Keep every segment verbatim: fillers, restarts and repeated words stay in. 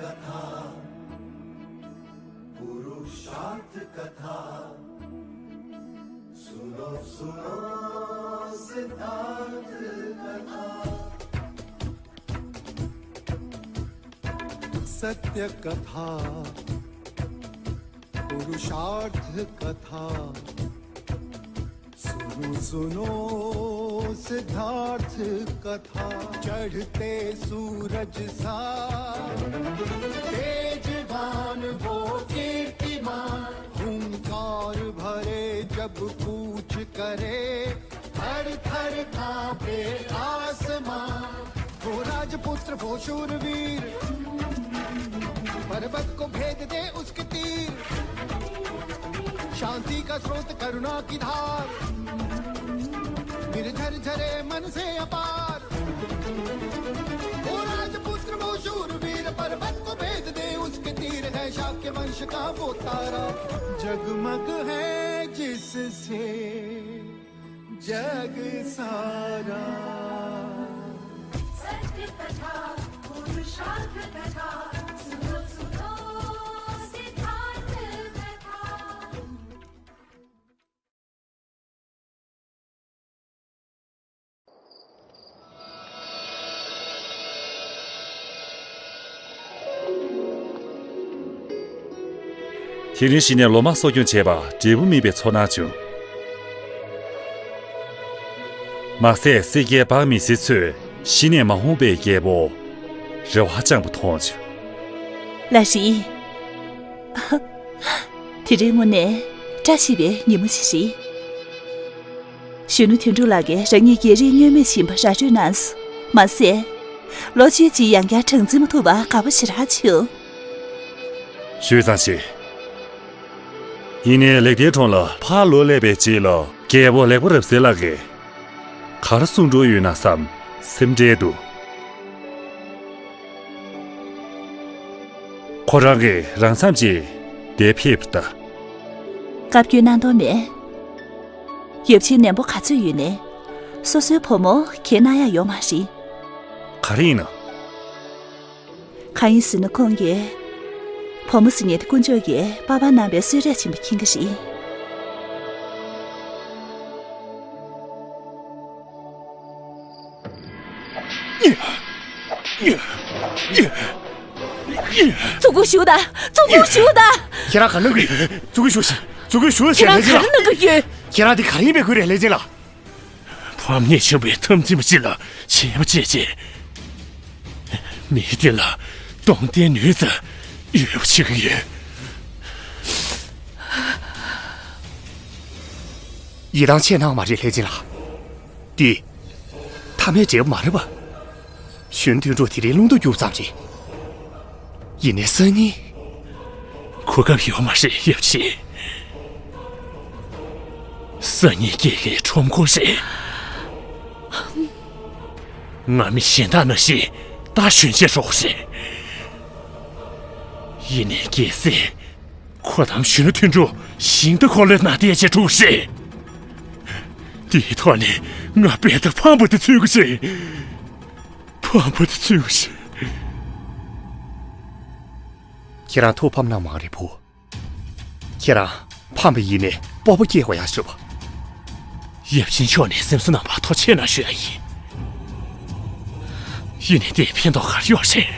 कथा, पुरुषार्थ कथा। सुनो, सुनो, सिद्धार्थ कथा। सत्य कथा, पुरुषार्थ कथा। सुनो, सुनो, सिद्धार्थ कथा। चढ़ते सूरज सा तेजवान वो कीर्तिमान, हुंकार भरे जब कूच करे, थर थर कांपे आसमां। वो राजपुत्र, वो शूरवीर, पर्वत को भेद दे उसके तीर। शांति का स्रोत, करुणा की धार, निर्झर झरे मन से अपार। वो राजपुत्र, वो शूरवीर, पर्वत को भेद दे उसके तीर। है शाक्य वंश का वो तारा, जगमग है जिससे जग सारा। सत्य कथा, पुरुषार्थ कथा, सुनो, सुनो, सिद्धार्थ कथा। དེ་རིང་གཞི་ནས་ལོ་མ་གསོ་སྐྱོང་བྱས་པ་འབྲས་བུ་སྨིན་པའི་ཚོར་སྣང་བྱུང་། མ་ཟད་སེར་སྐྱའི་འབངས་མི་སེར་ཚོས་གཞི་ནས་མ་འོངས་པའི་རྒྱལ་པོ་རེ་བ་བཅངས་པ་མཐོང་བྱུང་། ལགས་རེད། དེ་རིང་དངོས་གནས་བཀྲ་ཤིས་པའི་ཉིན་མོ་ཞིག་རེད། གཞོན་ནུ་དོན་གྲུབ་ལགས་ཀྱིས་རང་ཉིད་རྒྱལ་རིགས་བསྙོན་མེད་ཡིན་པ་ར་སྤྲོད་གནང་སོང་། མ་ཟད། ལོ་གཅིག་ཅིག་ཡང་བསྐྱར་གྲངས་འཛིན་མ་ཐུབ་པ་དགའ་པོ་ཞེ་དྲག་བྱུང་། ཞུས་ཙང་ཞིག་ཡིན་ནའི་ལེགས་ལྡན་གྲོང་ལ་ཕར་ལོག་སླེབས་པའི་རྗེས་ལ་རྒྱལ་པོ་ལེགས་པོ་རབ་གསལ་ལགས་ཀྱིས་ག་རེ་གསུང་འགྲོ་ཡོད་ན་བསམ་སེམས་ཁྲལ་འདུག་ཁོ་རང་གིས་རང་མཚམས་ཀྱིས་འདིར་ཕེབས་པ་ད། བཀའ་བཀྱོན་གནང་དོན་མེད། ཡབ་ཆེན་ནན་པོ་ག་ཚོད་ཡོད་ནའི། སོ་སོའི་བུ་མོ་གྱེན་གནང་ཡག་ཡོད་མ་རེད། ག་རེ་ཡིན་ནམ། གང་ཡིན་ཟེར་ན་ཁོང་གིས། བུ་མོ་ཟེར་མཁན་དེ་དཀོན་མཆོག་གིས་པར་པར་གནང་བའི་གསོལ་རས་ཡིན་པ་མཁྱེན་གྱི་རེད། བཙུན་དགོན་བཞུགས་དང་། བཙུན་དགོན་བཞུགས་དང་། ཁྱེད་རང་ག་ལབ་གི། བཙུན་དགོན་བཞུགས་ཤིག་བཙུན་དགོན་བཞུགས་ཤིག་ཁྱེད་རང་ག་རེ་གནང་གི་ཡོད། ཁྱེད་རང་འདི་ག་རེ་ཡིན་པའི་ཁུལ་རེད་ལྷས་སྦྱིན་ལགས། ཕམ་ཉེས་བྱུང་བའི་འཐབ་འཛིང་པ་ཅིག་ལ་བྱམས་པ་བྱས་རྗེས། མི་དེ་ལ་གདོང་བསྟན་ནུས་ཙམ་ཡོད་པ་བྱེད་ཀྱི་ཡོད། ཡིད་ཐང་ཆད་གནང་མ་རེད་ལྷས་སྦྱིན་ལགས། འདི། ཐ་མའི་འབྲས་བུ་མ་རེད་པ། གཞོན་དོན་གྲུབ་དེ་རིང་རླུང་རྟ་རྒྱུག་ཙམ་རེད། ཡིན་ནའི་སང་ཉིན། གོ་སྐབས་ཡོད་མ་རེད་ཡབ་ཆེན། སང་ཉིན་སྐྱེས་ཀའི་ཁྲོམ་སྐོར་རེད། ང་མི་གཞན་དག་ནང་བཞིན་རྟ་ཞོན་ཆས་རོགས་རེད། ཡིན་ནའི་གལ་སྲིད། ཁོ་དང་གཞོན་ནུ་དོན་གྲུབ་ཞིང་རྟ་འཁོར་ལོའི་ནང་བསྡད་བྱས་འགྲོ་གི་རེད། དེའི་ཐོག་ནས་ང་དཔེ་ལྟ་ཕམ་པ་དེ་ཚུད་ཀྱི་རེད། ཕམ་པ་དེ་ཚུད་ཀྱི་རེད། ཁྱེད་རང་ཐུགས་ཕམ་གནང་མ་རེད་བུ། ཁྱེད་རང་ཕམ་པ་ཡིན་ནའི་སྤོབས་པ་སྐྱེ་དགོས་ཡག་ཞུ་བ། ཡབ་ཆེན་མཆོག་ནས་སེམས་གསོ་གནང་བར་ཐུགས་རྗེ་ཆེ་གནང་ཞུ་ཡག་ཡིན། ཡིན་ནའི་དེས་ཕན་ཐོགས་ག་རེ་ཡོད་རེད།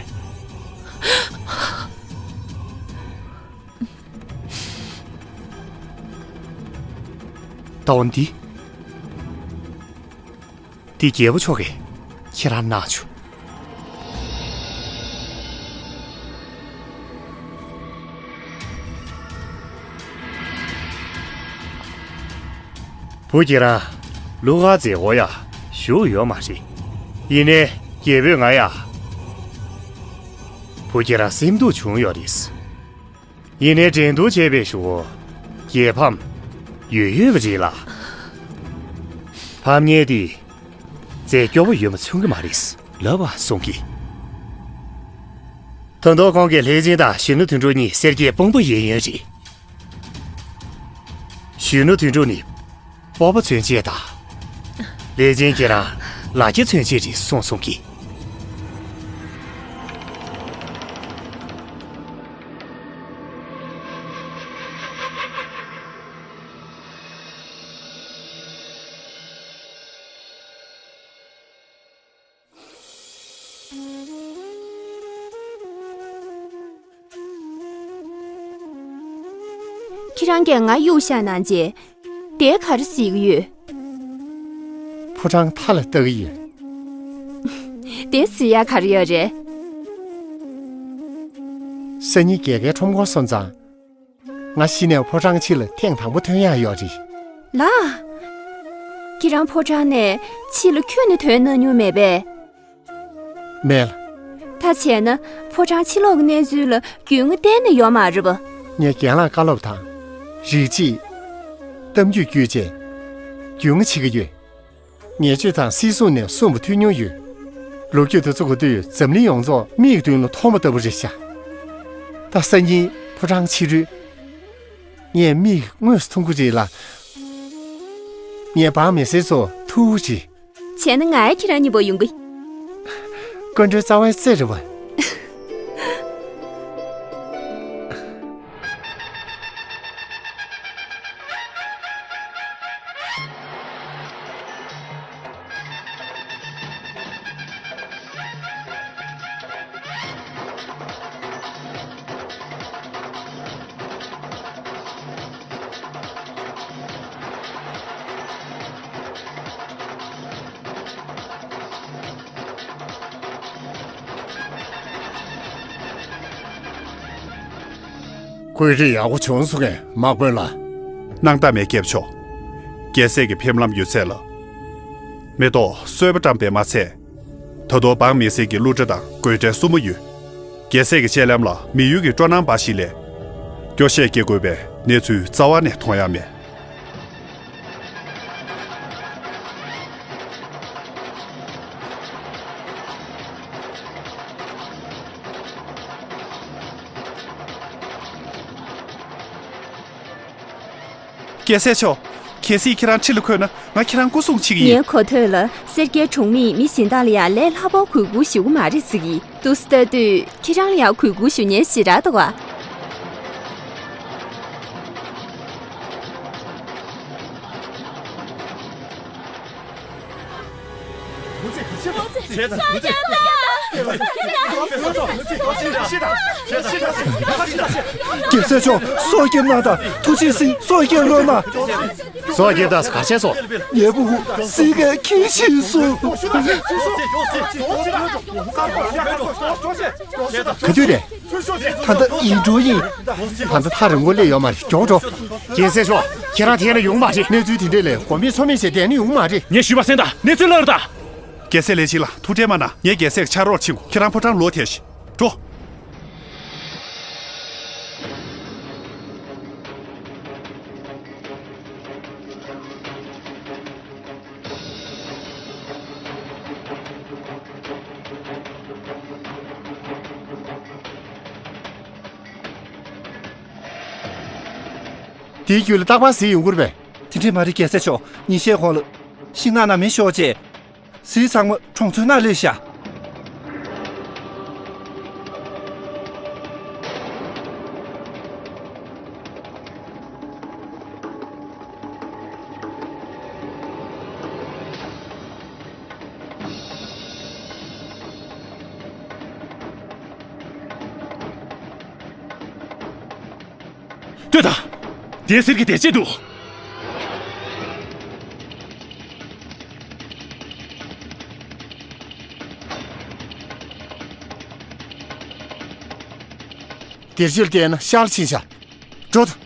ད་འོ་འདི། འདི་རྒྱལ་པོ་མཆོག་གིས་ཁྱེད་རང་གནང་བྱུང་། བུ་ཁྱེད་རང་ལུ་ག་མཛད་སྒོ་ཡག་ཞུགས་ཡོད་མ་རེད། ཡིན་ནའི་རྒྱལ་པོས་ང་ཡག་བུ་ཁྱེད་རང་སེམས་སྡུག་བྱུང་ཡོད་རེད། ཡིན་ནའི་འགྲན་བསྡུར་བྱས་པའི་གཞུག་གུ་རྒྱལ་ཕམ་ཡོད་ཡོད་པ་རེད་ལ། ཕམ་ཉེས་འདི་རྫས་སྐྱོ་བོ་ཡོད་མ་མཚོན་གི་མ་རེད་ལབ་པ་གསུང་གི། ད་དུང་ཁོང་གིས་ལྷས་སྦྱིན་དང་གཞོན་ནུ་དོན་གྲུབ་གཉིས་སེར་སྐྱའི་དཔུང་པ་ཡིན་ཡིན་རེད། གཞོན་ནུ་དོན་གྲུབ་ནི་སྤོབས་པ་མཚོན་བྱེད་དང་། ལྷས་སྦྱིན་ཁྱེད་རང་ལ་རྒྱ་མཚོན་བྱེད་རེད་གསུངས་གསུང་གི། ཁྱེད་རང་གིས་ང་གཡུག་བཞག་གནང་རྗེས། དེ་ག་རེ་གཟིགས་ཀྱི་ཡོད། ཕོ་བྲང་མཐའ་ལ་ལྟ་གི་ཡོད། དེ་གཟིགས་ཡ་ག་རེ་ཡོད་རེད། སང་ཉིན་རྒྱལ་ཁའི་ཁྲོམ་སྐོར་སོང་ཙང་། ང་གཞི་ནས་ཕོ་བྲང་ཕྱི་ལ་ཐེངས་དང་པོ་ཐོན་ཡག་ཡོད་རེད། ལགས། ཁྱེད་རང་ཕོ་བྲང་ནས་ཕྱི་ལ་ཁྱོན་ནས་ཐོན་གནང་མྱོང་མེད་པས། མེད་ལ། ད་བྱས་ན་ཕོ་བྲང་ཕྱི་ལོགས་ཀྱི་གནས་ཚུལ་ལ་རྒྱུས་མངའ་གཏན་ནས་ཡོད་མ་རེད་པ། ངས་རྒན་ལགས་བཀའ་སློབ་དང་། རིགས་གཅིག་གཏམ་རྒྱུད་བརྒྱུད་བཅས་རྒྱུས་མངའ་བྱེད་ཀྱི་ཡོད། ངས་ཆོས་དང་སྲིད་ཟུར་ནས་གསུངས་པ་ཐོས་མྱོང་ཡོད། ལོ་རྒྱུས་དེ་ཚོ་གོ་དུས་འཛམ་གླིང་ཡོངས་རྫོགས་མིག་གི་མདུན་ལ་མཐོང་བ་ལྟ་བུ་རེད་ཤག་ད་སང་ཉིན་ཕོ་བྲང་ཕྱི་རུ། ངས་མིག་དངོས་སུ་མཐོང་གི་རེད་ལ། ངས་འབངས་མི་སེར་ཚོ་ཐུག་རེད། བྱས་ན་ང་ཡང་ཁྱེད་རང་གཉིས་པོ་ཡོང་གི། སྐུ་མགྲོན་རྩ་བའི་རྩེ་རེད་པ། བཀོད་སྒྲིག་ཡག་པོ་བྱུང་སོང་ངས་དམག་དཔོན་ལགས། སྣང་དག་མེད་སྐྱབས་མཆོག་རྒྱལ་སྲས་ཀྱི་ཕེབས་ལམ་ཡོད་ཚད་ལ། མེ་ཏོག་གསོལ་བ་བཀྲམ་པས་མ་ཚད། ད་དུང་འབངས་མི་སེར་གྱི་གླུ་སྒྲ་དང་དགོད་སྒྲའི་སྲུ་མོ་ཡོད། རྒྱལ་སྲས་ཀྱི་སྤྱན་ལམ་ལ་མི་ཡུལ་གྱི་སྤྲོ་སྣང་འབའ་ཞིག་ལས། སྐྱོ་ཤས་སྐྱེ་དགོས་པའི་གནས་ཚུལ་རྩ་བ་ནས་མཐོང་ཡ་མེད། རྒྱལ་སྲས་མཆོག་གལ་སྲིད་ཁྱེད་རང་ཁྲི་ལ་འཁོད་ན་ང་ཁྱེད་རང་སྐུ་སྲུང་བྱེད་ཀྱི་ཡིན། ངའི་གོ་ཐོས་ལ་སེར་སྐྱའི་གྲོང་མིས་མི་གཞན་དག་ལ་ཡང་ལས་སླ་པོར་གུས་བཀུར་ཞུ་གི་མ་རེད་ཟེར་གྱི་འདུག་ཟེར་ལྟ་དུས་ཁྱེད་རང་ལ་ཡང་གུས་བཀུར་ཞུ་མཁན་ཞེ་དྲག་འདུག་ག་རྒྱལ་སྲས་མཆོག་སྲོག་སྐྱོབ་གནང་དང་། ཐུགས་རྗེ་གཟིགས། སྲོག་སྐྱོབ་གནང་དང་། སྲོག་སྐྱོབ་དང་གར་ཆས་སོ། ངའི་ཕྲུ་གུ་སྲིད་ཀྱིས་འཁྱེར་ཕྱིན་སོང་། ག་དུས་རེད། ད་ལྟ་ཡིན་འགྲོ་ཡིན། ད་ལྟ་ཐག་རིང་པོ་སླེབས་ཡོད་མ་རེད། མགྱོགས་འགྲོ། རྒྱལ་སྲས་མཆོག་ཁྱེད་རང་དེ་ལ་ཡོང་མ་རེད། གནས་ཚུལ་དེ་འདྲས་ལས་གོ་མེད་ཚོར་མེད་བྱས་བསྡད་ན་ཡོང་མ་རེད། ངས་ཞུས་པ་གསན་དང་། གནས་ཚུལ་ལབ་ར་དང་། རྒྱལ་སྲས་ལས་བྱེད་ལ་ཐུགས་ཁྲལ་མ་གནང་། ངས་རྒྱལ་སྲས་ཀྱི་ཕྱག་རོགས་ཕྱིན། ཁྱེད་རང་ཕོ་བྲང་ལོག་ཐལ་ཞིག་འགྲོ། དེའི་རྒྱུད་ལ་རྟག་པར་གཟིགས་ཡོང་གི་རེད་པས། དེ་འདྲས་མ་རེད། རྒྱལ་སྲས་མཆོག་ཉིན་ཤས་གོང་ལ་ཤིང་ནགས་ནང་མེ་ཤོར་རྗེས། གཟིགས་ཚང་མ་གྲོང་ཚོའི་ནང་སླེབས་ཤག་ལྟོས་དང་། དེ་གསེར་གྱི་དེ་ཅི་འདུག་དེར་ཕྱིར་བལྟས་ན་ཤར་ཕྱིན་ཤག་འགྲོ་དང་།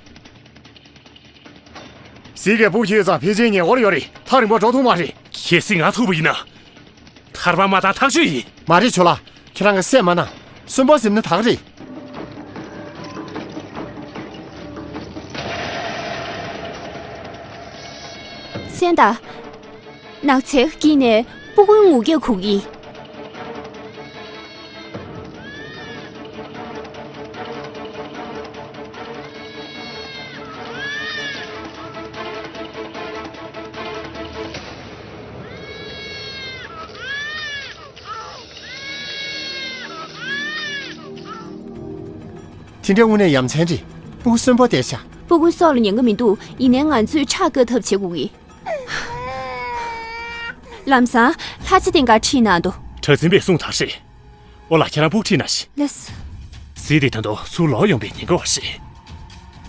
གཟིགས་ཀྱི་སྤུ་གུ་ཡོད་ཙང་ཕལ་ཆེར་ཉེ་འཁོར་ཡོད་རེད། ཐག་རིང་པོ་འགྲོ་ཐུབ་མ་རེད། གལ་སྲིད་ང་ཐུག་པ་ཡིན་ན། ཐར་པ་མ་བཏང་ཐག་ཆོད་ཡིན། མ་རེད་ཇོ་ལགས། ཁྱེད་རང་གིས་སེམས་མ་གནང་། གསོན་པོ་ཟིན་ན་ད་ག་རེད། གསན་དང་། ནགས་ཚལ་དཀྱིལ་ནས་སྤུ་གུའི་ངུ་སྐད་གོ་གི། དེ་འདྲ་དངོས་གནས་ཡ་མཚན་རེད། སྤུ་གུ་གསོན་པོ་བསྡད་ཤག་སྤུ་གུའི་སྲོག་ལ་ཉེན་ཁ་མི་འདུག་ཡིན་ནའི་ང་ཚོས་ཁྲག་བཀག་ཐབས་བྱེད་དགོས་ཀྱི། ལམ་སང་ལྷ་རྗེ་སྟེང་ག་ཁྲིད་གནང་དོ། གྲགས་འཛིན་པས་གསུངས་དག་རེད། ཨོ་ལགས་ཁྱེད་རང་སྤུ་གུ་ཁྲིད་གནང་ཞིག་ལགས་སོ། གཟིགས་དེ་ད་དུང་ཚུར་ལོག་ཡོང་པའི་ཉེན་ཁ་བ་རེད།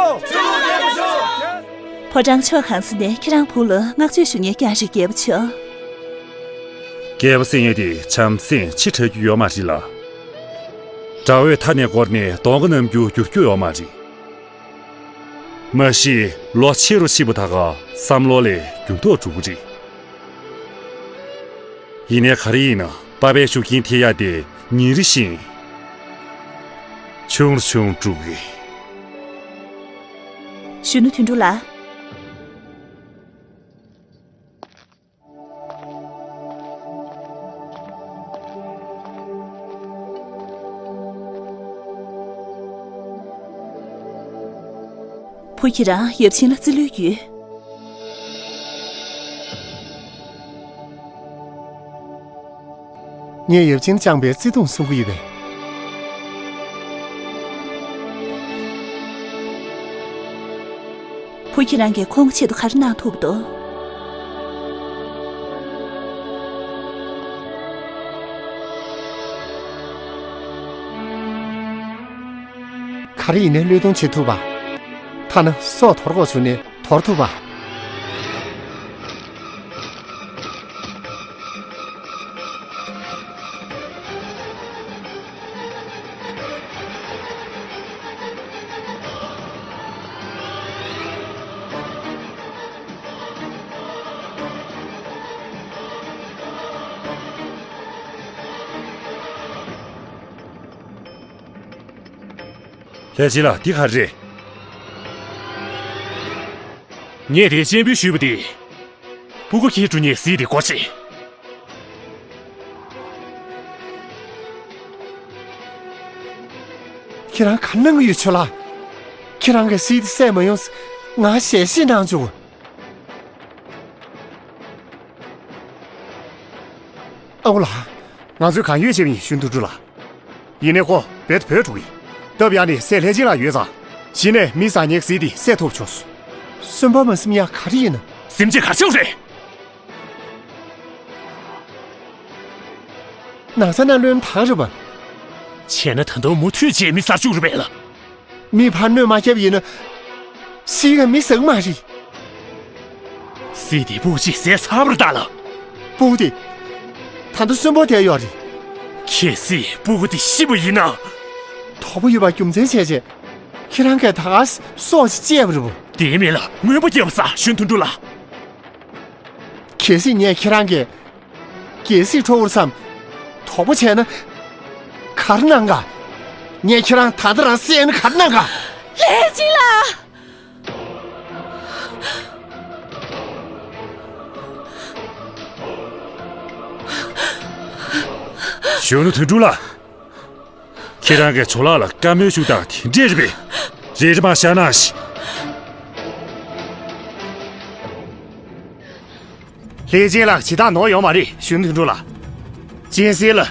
ཤོག་སྤྱི་བོ་བདེ་པོ་ཤོག་ཕོ་བྲང་ཕྱོགས་གང་ས་ནས་ཁྱེད་རང་བུ་ལ་བསྔགས་བརྗོད་ཞུ་མཁན་རྐྱང་རེད། རྒྱལ་པོ་མཆོག་རྒྱལ་པོ་སྲིད་ཡོན་དེ་བྱམས་སེམས་ཆེ་དྲགས་རྒྱུ་ཡོད་མ་རེད་ལ། དགྲ་བོས་མཐའ་ནས་བསྐོར་ནས་གདོང་ཁ་གནམ་རྒྱུད་འགྱུར་རྒྱུ་ཡོད་མ་རེད། མ་གཞི་ལོ་ཆེ་རུ་ཕྱིན་པ་ད་ག་བསམ་བློ་ལས་འགྱུར་ལྡོག་འགྲོ་གི་རེད། ཡིན་ནའི་ག་རེ་ཡིན་ན་པ་ཕའི་ཤུགས་རྐྱེན་ཐེབས་ཡ་དེ་ཉིན་རེ་བཞིན་ཆུང་རུ་ཆུང་རུ་འགྲོ་གི་རེད། གཞོན་ནུ་དོན་གྲུབ་ལགས། བུ་ཁྱེད་རང་ཡབ་ཆེན་ལ་བརྩི་བློ་ཡོད། ངས་ཡབ་ཆེན་བཅངས་པའི་བརྩེ་དུང་སྲུང་གི་ཡོད་པས། བུ་ཁྱེད་རང་གིས་ཁོང་གི་ཆེད་དུ་ག་རེ་གནང་ཐུབ་འདུག་ག་རེ་ཡིན་ནའི་བློས་གཏོང་བྱེད་ཐུབ་པ། ཐ་ན་སྲོག་དོར་དགོས་བྱུང་ནའི་དོར་ཐུབ་པ། ལྷས་སྦྱིན་ལགས། འདི་ག་རེད། ངས་དེ་སྤྱན་འབུལ་ཞུས་པ་དེ། སྤུ་གུ་ཁྱེད་འགྲོ་ཉེས་སྲིད་དེ་སྒོ་ཕྱེ། ཁྱེད་རང་ག་གནང་གི་ཡོད་ཆོས་ལགས། ཁྱེད་རང་གིས་སྲིད་དེ་བསད་མ་ཡོང་ང་ཞལ་བཞེས་གནང་བྱུང་། ཨ་ཁུ་ལགས། ང་ཚོས་གང་ཡོད་བྱས་པ་ཡིན་གཞོན་དུ་འགྲོ་ལ། ཡིན་ནའི་ཁོ་རྦད་དེ་བུད་འགྲོ་གི་ཡིན། སྟབས་ཡག་ནས་སྲས་ལྷས་སྦྱིན་ལགས་ཡོད་ཙང་། གཞི་ནས་མི་བཟང་ངན་གྱི་སྲིད་དེ་བསད་ཐུབ་བྱུང་སོང་། སེམས་པ་མ་སེམས་ཡག་ག་རེ་ཡིན་ན། སེམས་ཅན་ག་ཚོད་རེད། ནང་ས་ན་བློན་ཐང་རེད་པ། བྱས་ན་ད་དུང་མུ་མཐུད་བྱས་མི་ཟ་བཅུག་རེད་པས་ལ། མི་ཕར་གནོད་མ་བསྐྱལ་བ་ཡིན་ན། སྲིད་ཀ་མི་ཟག་མ་རེད། སྲིད་དེ་སྤུ་གུ་གཅིག་བསད་ཚར་བར་གདའ་ལ། སྤུ་གུ་དེ། ད་ལྟ་གསོན་པོ་བསྡད་ཡོད་རེད། གལ་སྲིད་སྤུ་གུ་དེ་ཤི་བ་ཡིན་ན། དོགས་པ་ཡོད་པ་རྒྱུ་མཚན་བྱས་བྱས། ཁྱེད་རང་གིས་ད་ག་སྲོག་ཅིག་བཅད་པ་རེད་པ། དེའི་མིང་ལ་རྔོན་པ་བརྒྱབ་པ་ཟ་གཞོན་དུད་འགྲོ་ལ། གལ་སྲིད་ངས་ཁྱེད་རང་གི། གལ་སྲིད་ཁྲོ་བོར་བསམ། དོགས་པ་བྱས་ན། ག་རེ་གནང་ག་ངས་ཁྱེད་རང་ད་ལྟ་རང་བསད་ན་ག་རེ་གནང་ག་ལྷས་སྦྱིན་ལགས། གཞོན་ནུ་དོན་གྲུབ་ལགས། ཁྱེད་རང་གིས་ཇོ་ལགས་ལ་བཀའ་མོལ་ཞུ་སྟངས་དེ་འདྲས་རེད་པས། རེ་རེ་མ་བཞག་ན་ཞིག་ལྷས་སྦྱིན་ལགས་བྱེད་སྟངས་ནོར་ཡོད་མ་རེད་གཞོན་ནུ་དོན་གྲུབ་ལགས། གཅན་གཟན་ལ།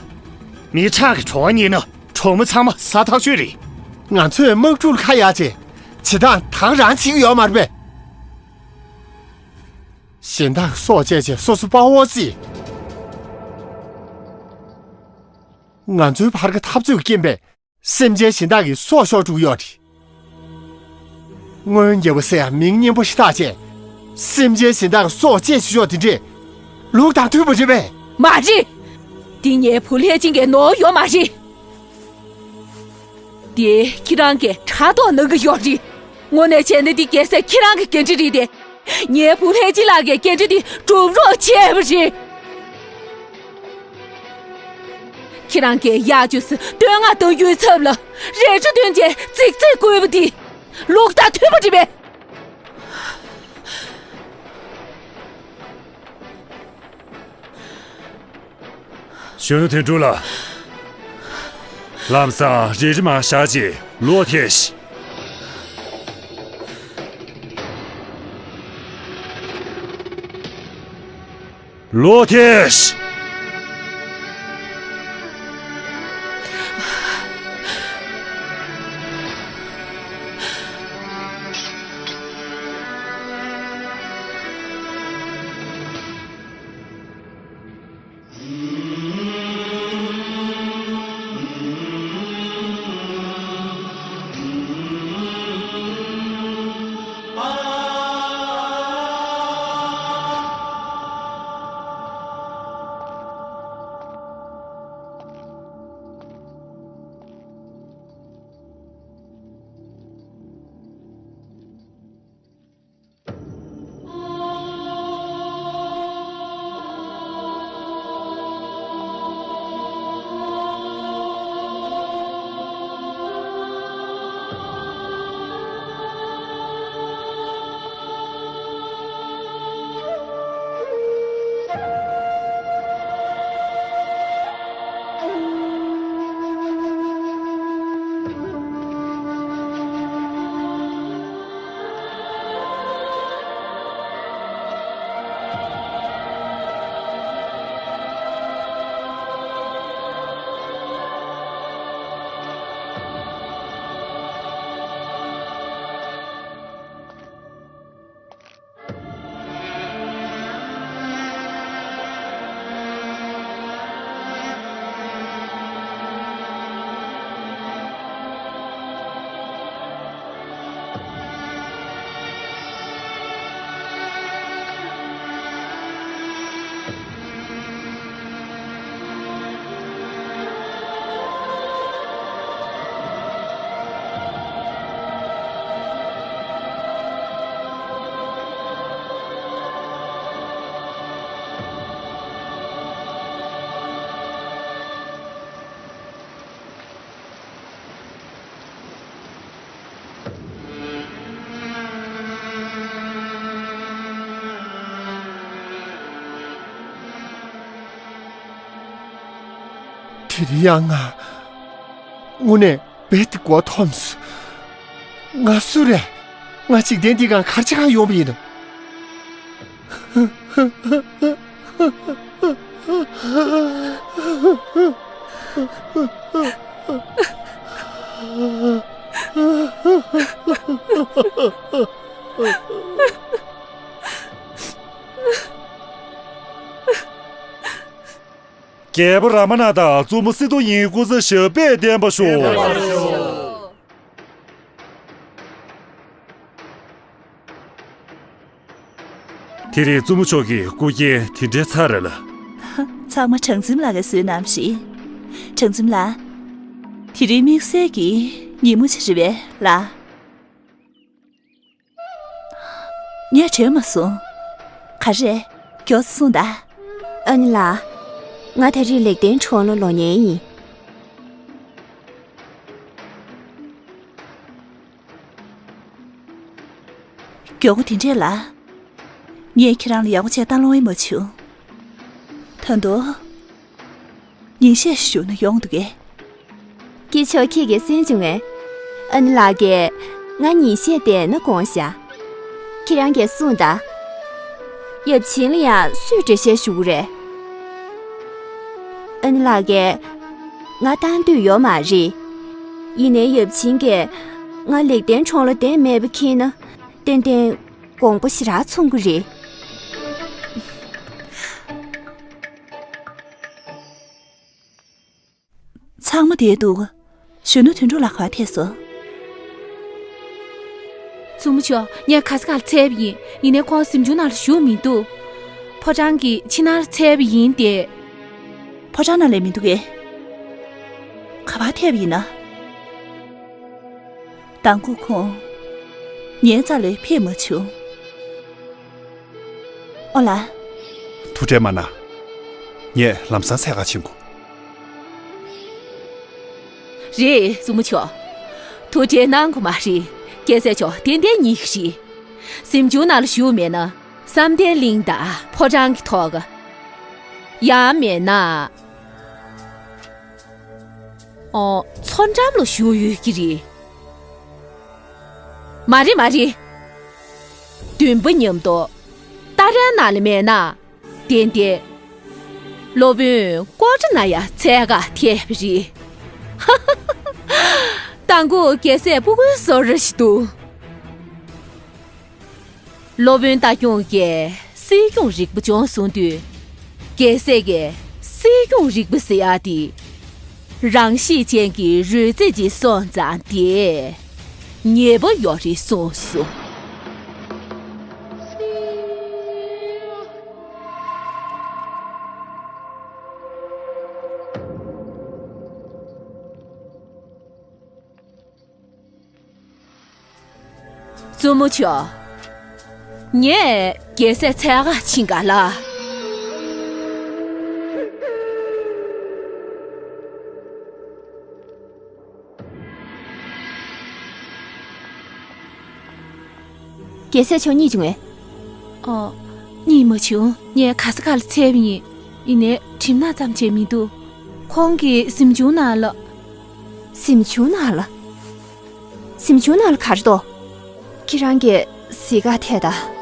མི་ཁྲག་གི་བྲོ་བ་རྙེད་ན་གྲོག་མ་ཚང་མ་ཟ་ཐག་ཆོད་རེད། ང་ཚོས་དམག་འཁྲུག་ལ་ཁ་གཡར་བྱས། བྱེད་སྟངས་ད་ག་རང་བྱེད་ཀྱི་ཡོད་མ་རེད་པས། གཞན་དག་གི་སྲོག་བཅད་བྱས་སོ་སོ་དཔའ་བོ་བརྩི། ང་ཚོའི་བར་གྱི་འཐབ་རྩོད་ཀྱི་རྐྱེན་པས་སེམས་ཅན་གཞན་དག་གི་སྲོག་ཤོར་འགྲོ་གི་ཡོད་རེད། སྔོན་རྒྱལ་པོ་ཟེར་ཡང་མིང་སྙན་པོ་ཞིག་བཏགས་བྱས། སེམས་ཅན་གཞན་དག་གི་སྲོག་བཅད་ཆོག་ཆོག་དེ་འདྲས་ལུགས་དང་མཐུན་པ་རེད་པས། མ་རེད། འདི་ངའི་བུ་ལྷས་སྦྱིན་གྱི་ནོར་ཡོད་མ་རེད། དེ་ཁྱེད་རང་གིས་ཕྲག་དོག་གནང་གི་ཡོད་རེད། དངོས་གནས་བྱས་ན་འདི་རྒྱལ་སྲས་ཁྱེད་རང་གི་འགན་འཁྲི་རེད་དེ། ངའི་བུ་ལྷས་སྦྱིན་ལགས་ཀྱི་འགན་འཁྲི་འདི་སྒྲུབ་རོགས་བྱས་པ་རེད། ཁྱེད་རང་གིས་གཡག་ཅུང་ཟད་བསྟོད་བསྔགས་གཏོང་རྒྱུའི་ཚབ་ལ་རལ་གྲི་བཏོན་བྱས་རྫིག་རྫིག་བཀོད་པ་འདི་ལུགས་དང་མཐུན་པ་རེད་པས། གཞོན་ནུ་དོན་གྲུབ་ལགས། ལམ་སང་རེ་རེ་མར་བཞག་རྗེས་ལོག་ཐལ་ཤིག་ལོག་ཐལ་ཤིག་དེ་རིང་ཡང་ང་དངོས་གནས་རྦད་དེ་མགོ་འཐོམས་སོང་། ང་སུ་རེད། ང་འཇིག་རྟེན་འདི་སྒང་ག་རེ་བྱེད་ག་ཡོང་བ་ཡིན་ནམ། རྒྱལ་པོ་རཱ་མ་ན་དང་བཙུན་མོ་སི་ཏུ་ཡིན་སྐུ་ཚེ་ཞབས་པད་བརྟན་པར་ཤོག། དེ་རིང་བཙུན་མོ་མཆོག་གི་སྐུ་རྐྱེན་དེ་འདྲའི་ཚ་རེད་ལ། ཚང་མ་གྲང་འཛིན་ལགས་ཀྱིས་བཟོས་གནང་བ་རེད། གྲང་འཛིན་ལགས། དེ་རིང་དམིགས་བསལ་གྱི་ཉིན་མོ་ཅིག་རེད་པས་ལགས། ངས་དྲན་མ་སོང་། ག་རེ། མགྱོགས་སེ་གསུངས་དང་། ཨ་ནེ་ལགས། ང་ད་རེས་ལེགས་ལྡན་གྲོང་ལ་ལོག་མཁན་ཡིན། མགྱོགས་པོ་དེ་འདྲས་ལ། ངས་ཁྱེད་རང་ལ་ཡག་པོ་བྱས་བཏང་ལོང་ཡང་མ་བྱུང་། ད་དུང་། ཉིན་ཤས་ཞུ་ན་ཡོང་འདུག་གས། སྐྱིད་ཆོག་ཁྱེད་ཀྱིས་གསན་བྱུང་ངས། ཨ་ནེ་ལགས་ཀྱིས་ང་ཉིན་ཤས་བསྡད་ན་དགོངས་བཞག། ཁྱེད་རང་གིས་གསུངས་དང་། ཡབ་ཆེན་ལ་ཡང་སུས་འགྲེལ་བཤད་ཞུ་གི་རེད། ཨ་ནེ་ལགས་ཀྱིས་ང་བཏང་འདོད་ཡོད་མ་རེད། ཡིན་ནའི་ཡབ་ཆེན་གྱིས་ང་ལེགས་ལྡན་གྲོང་ལ་བསྡད་མེད་པ་མཁྱེན་ན་ཏན་ཏན་དགོངས་པ་ཞེ་དྲག་ཚོམ་གྱི་རེད། ཚང་མ་བསྡད་འདུག། གཞོན་ནུ་དོན་གྲུབ་ལགས་ག་པར་ཐད་སོང་། བཙུན་མོ་མཆོག། ངས་ག་ས་ག་ལ་འཚོལ་བ་ཡིན། ཡིན་ནའི་ཁོང་གཟིམ་ཆུང་ནང་ལ་བཞུགས་མི་འདུག། ཕོ་བྲང་གི་ཕྱི་ནང་ལ་འཚོལ་བ་ཡིན་ཏེ། ཕོ་བྲང་ནང་ལ་མི་འདུག་གས། ག་པར་ཐད་པ་ཡིན་ན། མདང་དགོང་ཁོང་ངའི་རྩ་ལ་ཕེབས་མ་བྱུང་། ཨོ་ལགས། ཐུགས་ཁྲལ་མ་གནང་། ངས་ལམ་སང་འཚོལ་ག་ཕྱིན་དགོས། རེད། བཙུན་མོ་མཆོག། ཐུགས་ཁྲལ་གནང་དགོས་མ་རེད། རྒྱལ་སྲས་མཆོག་ཏན་ཏན་རྙེད་ཀྱི་རེད། གཟིམ་ཆུང་ནང་ལ་བཞུགས་མེད་ན་བསམ་གཏན་གླིང་དང་ཕོ་བྲང་གི་ཐོག། ཡང་མེད་ན། ཨོ། མཚོ་འགྲམ་ལ་བཞུགས་ཡོད་ཀྱི་རེད། མ་རེད་མ་རེད། འདུན་པ་མཉམ་དུ་ཏཱ་རའི་ནང་ལ་མེད་ན། ཏན་ཏན་སློབ་དཔོན་ཀོ་ཏྲ་ན་ཡ་འཚོལ་ག་ཐད་པ་རེད། མདང་དགོང་རྒྱལ་སྲས་སྤུ་གུའི་བཟོ་འདྲ་ཞིག་འདུག། སློབ་དཔོན་རྟ་སྐྱོང་གིས་སྲིད་སྐྱོང་རིག་པ་སྦྱོང་གསུངས་དུས། རྒྱལ་སྲས་ཀྱིས་སྲིད་སྐྱོང་རིག་པ་ཟེར་ཡག་དེ། རང་གཤིས་ཅན་གྱི་རོལ་རྩེད་ཅིག་སོང་ཙང་དེ་ཉེས་པ་ཡོད་རེད་གསུངས་སོང་། བཙུན་མོ་མཆོག། ངས་རྒྱལ་སྲས་འཚོལ་ག་ཕྱིན་ག་ལ། རྒྱལ་སྲས་མཆོག་རྙེད་བྱུང་ངས། ཨོ། རྙེད་མ་བྱུང་། ངས་ག་ས་ག་ལ་འཚོལ་བ་ཡིན། ཡིན་ནའི་གྲིབ་ནག་ཙམ་བྱས་མི་འདུག། ཁོང་གི་གཟིམ་ཆུང་ནང་ལ། གཟིམ་ཆུང་ནང་ལ། གཟིམ་ཆུང་ནང་ལ་ག་རེ་འདུག། ཁྱེད་རང་གིས་གཟིགས་ག་ཐད་ད།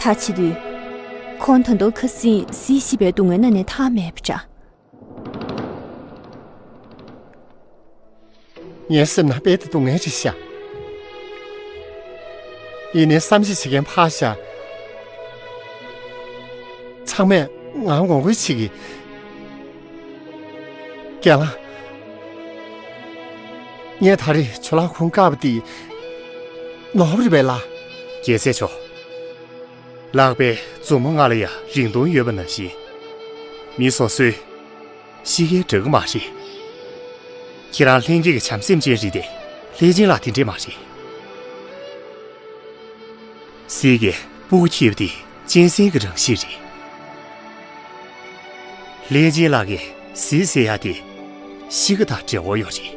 ད་བྱེད་དུས། ཁོང་ད་དུང་ཁ་སེང་གཟིགས་ཤེས་པའི་སྡུག་བསྔལ་ན་ནས་ཐར་མེད་པ་འདྲ། ངའི་སེམས་ནང་རྦད་དེ་སྡུག་བསྔལ་ཅིག་ཤར། ཡིན་ནའི་བསམ་གཞིག་བྱེད་མཁན་ཕར་བཞག། ཚང་མས་ང་ངོ་རྒོལ་བྱེད་ཀྱི། རྒན་ལགས། ངས་ད་རེས་ཇོ་ལགས་ཁོང་བཀག་པ་དེ་ནོར་བ་རེད་པས་ལགས། རྒྱལ་སྲས་མཆོག། ལག་པའི་མཛུབ་མོ་ལྔ་ལ་ཡང་རིང་ཐུང་ཡོད་པ་ནང་བཞིན། མི་སོ་སོས་ གཤིས་ཀའི་འདྲ་གི་མ་རེད། ཁྱེད་རང་ལྷན་སྐྱེས་ཀྱི་བྱམས་སེམས་ཅན་རེད་དེ། ལྷས་བྱིན་ལགས་དེ་འདྲས་མ་རེད། གཟིག་གི་སྤུ་གུ་འཁྱེར་བ་དེ་གཅན་གཟན་གྱི་རང་གཤིས་རེད། ལྷས་བྱིན་ལགས་ཀྱིས་གཟིག་ཟེར་ཡ་དེ་གཤིས་ཀ་དང་འབྲེལ་བ་ཡོད་རེད།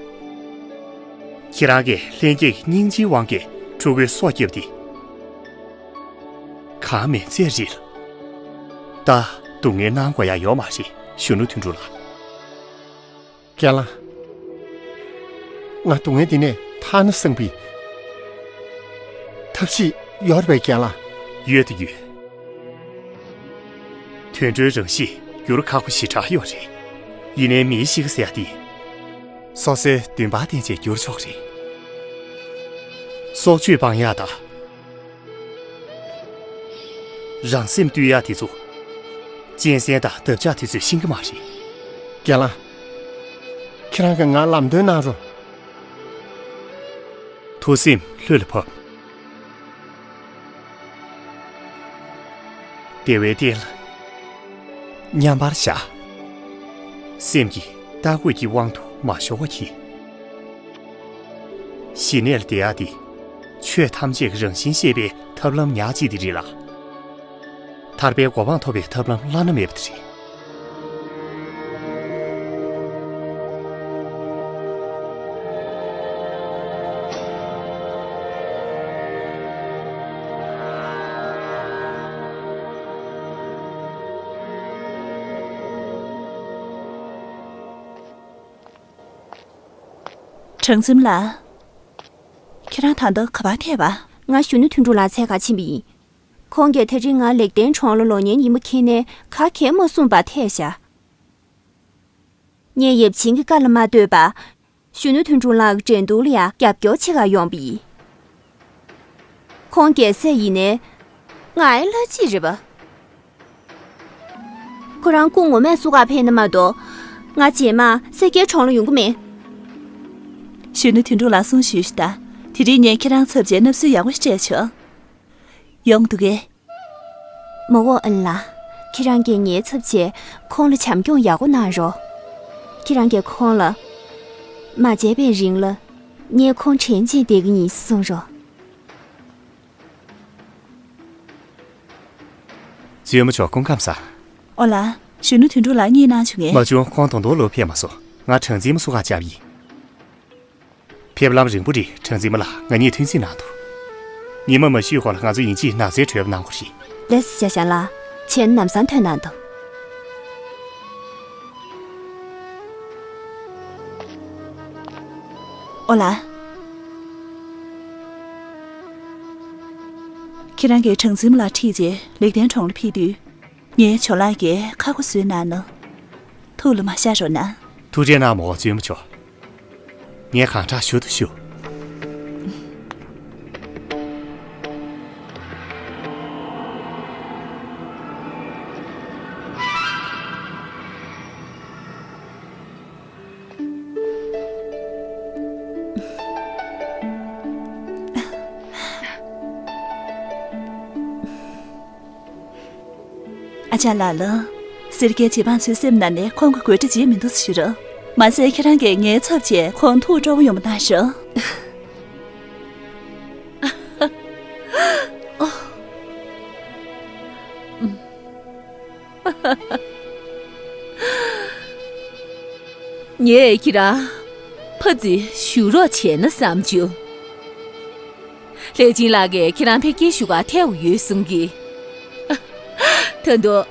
ཁྱེད་རང་གིས་ལྷན་སྐྱེས་ཀྱི་སྙིང་རྗེའི་དབང་གིས་ཕྲུ་གུའི་སྲོག་བསྐྱབས་ཏེ། གང་མིན་ཚད་རེད་ལ། ད་སྡུག་བསྔལ་གནང་དགོས་ཡ་ཡོད་མ་རེད། གཞོན་ནུ་དོན་གྲུབ་ལགས། རྒན་ལགས། ང་སྡུག་བསྔལ་འདི་ནས་ཐར་ན་བསམ་པའི་ཐབས་ཤེས་ཡོད་རེད་པས་རྒན་ལགས། ཡོད་དང་ཡོད། དུད་འགྲོའི་རང་གཤིས་འགྱུར་ཁག་པོ་ཞེ་དྲག་ཡོད་རེད། ཡིན་ནའི་མིའི་གཤིས་ཀ་ཟེར་ཡ་དེ། སོ་སོའི་འདུན་པ་བརྟེན་བྱས་འགྱུར་ཆོག་རེད། སྲོག་གཅོད་སྤང་ཡ་དང་། རང་སེམས་བཏུལ་ཡ་དེ་ཚོ། གཅན་གཟན་དང་འདབ་ཆགས་དེ་ཚོས་ཤེས་ཀྱི་མ་རེད། རྒན་ལགས། ཁྱེད་རང་གིས་ང་ལམ་སྟོན་གནང་རོགས། ཐུགས་སེམས་ལྷོད་ལ་ཕབ། བདེ་བའི་སྟེང་ལ་མཉམ་པར་བཞག། སེམས་ཀྱི་ལྟ་སྐུལ་གྱི་དབང་དུ་མ་ཤོར་བ་གྱིས། ཞི་གནས་ལ་བསྡད་ཡག་འདི། ཆོས་ཐམས་ཅད་ཀྱི་རང་བཞིན་ཤེས་པའི་ཐབས་ལམ་ཉག་གཅིག་དེ་རེད་ལ། ཐར་པའི་གོ་འཕང་ཐོབ་པའི་ཐབས་ལམ་བླ་ན་མེད་པ་དེ་རེད། གྲངས་འཛིན་ལགས། ཁྱེད་རང་ད་ལྟ་ག་པར་ཐད་པ། ང་གཞོན་ནུ་དོན་གྲུབ་ལགས་འཚོལ་ག་ཕྱིན་པ་ཡིན། ཁོང་གིས་ད་རིང་ང་ལེགས་ལྡན་གྲོང་ལ་ལོག་མཁན་ཡིན་པ་མཁྱེན་ནས་ག་གེ་མ་གསུངས་པར་ཐད་བཞག་ངས་ཡབ་ཆེན་གྱི་བཀའ་ལ་མ་ལྟོས་པར། གཞོན་ནུ་དོན་གྲུབ་ལགས་ཀྱི་འགྲན་བསྡུར་ལ་ཡང་རྒྱབ་སྐྱོར་བྱེད་ག་ཡོང་པ་ཡིན། ཁོང་རྒྱལ་སྲས་ཡིན་ནའི། ང་ཨེ་ལྷ་གཅིག་རེད་པ། ཁོ་རང་སྐུ་ངོ་མས་བསུ་ག་ཕེབས་ན་མ་གཏོགས། ང་རྗེས་མ་སེར་སྐྱའི་གྲོང་ལ་ཡོང་གི་མེད། གཞོན་ནུ་དོན་གྲུབ་ལགས་གསུང་ཞུས་ཤིག་ད། དེ་རིང་ངས་ཁྱེད་རང་ཚབ་བྱས་བསྣབ་གསོལ་ཡག་པོ་ཞིག་སྤྲད་ཆོག་ཡོང་འདུག་གས། མ་འོ་ཨ་ལ། ཁྱེད་རང་གིས་ངའི་ཚབ་བྱས་ཁོང་ལ་བྱམས་སྐྱོང་ཡག་པོ་གནང་རོགས། ཁྱེད་རང་གིས་ཁོང་ལ། མ་བརྗེད་པའི་རིང་ལ། ངས་ཁོང་དྲན་བྱས་བསྡད་ཀྱི་ཡིན་གསུང་རོགས། བཙུན་མོ་མཆོག་སྐུ་ཁམས་བཟང་། ཨོ་ལ། གཞོན་ནུ་དོན་གྲུབ་ལགས་གཉིད་གནང་བྱུང་ངས། མ་བྱུང་། ཁོང་ད་དུང་ལོག་ཕེབས་མ་སོང་། ང་གྲངས་འཛིན་མ་བསུ་ག་བཅར་བ་ཡིན། ཕེབས་ལམ་རིང་པོ་རེད། གྲངས་འཛིན་མ་ལགས་ང་གཉིས་ཐུགས་འཛིན་གནང་དང་། ཉི་མ་མ་ཤི་གོང་ལ་ང་ཚོ་ཡིན་གཅིག་ནགས་ཚལ་བྲོས་པ་གནང་དགོས་རེད། ལགས་སོ། ཤ་ཤ་ལགས། བྱས་ན་ལམ་སང་ཐོན་གནང་དང་། ཨོ་ལ། ཁྱེད་རང་གིས་གྲངས་འཛིན་མ་ལགས་ཁྲིད་རྗེས་ལེགས་ལྡན་གྲོང་ལ་ཕེབས་དུས། ངའི་ཇོ་ལགས་ཀྱིས་ཁ་སྒོ་བཟོས་གནང་ནོ། ཐུགས་ལ་མ་བཞག་རོགས་གནང་། ཐུགས་རྗེ་གནང་། མ་འོ་བཙུན་མོ་མཆོག་ངས་གང་དྲག་ཞུ་དང་ཞུ། ཨ་ཅག་ལགས་ལ། སེར་སྐྱའི་བྱེད་པང་ཚོའི་སེམས་ནང་ནས་ཁོང་གི་དགོད་བྲ་བརྗེད་མི་འདུག་ཟེར་ཞུ་རོགས། མ་ཟད་ཁྱེད་རང་གིས་ངའི་ཚབ་བྱས་ཁོང་ཐུགས་སྤྲོ་བོ་ཡོང་བ་གནང་ཞིག་ངས་ཁྱེད་རང་ཕ་ཙི་བཞུགས་རོགས་བྱས་ན་བསམ་བྱུང་། ལྷས་བྱིན་ལགས་ཀྱིས་ཁྱེད་རང་ཕ་གིར་བཞུགས་ག་ཐད་ཡོད་གསུང་གི། ད་དུང་།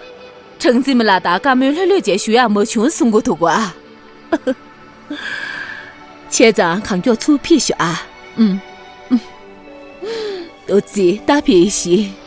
གྲངས་འཛིན་མ་ལགས་དང་བཀའ་མོལ་ལྷོད་ལྷོད་བྱས་ཞུ་ཡག་མ་བྱུང་གསུང་གི་འདུག་ག་བྱས་ཙང་གང་མགྱོགས་ཚུར་ཕེབས་ཤོག་ཨ། ཨུམ། ཨུམ། ཏོ་ཙི་ད་ཕེབས་ཤིག་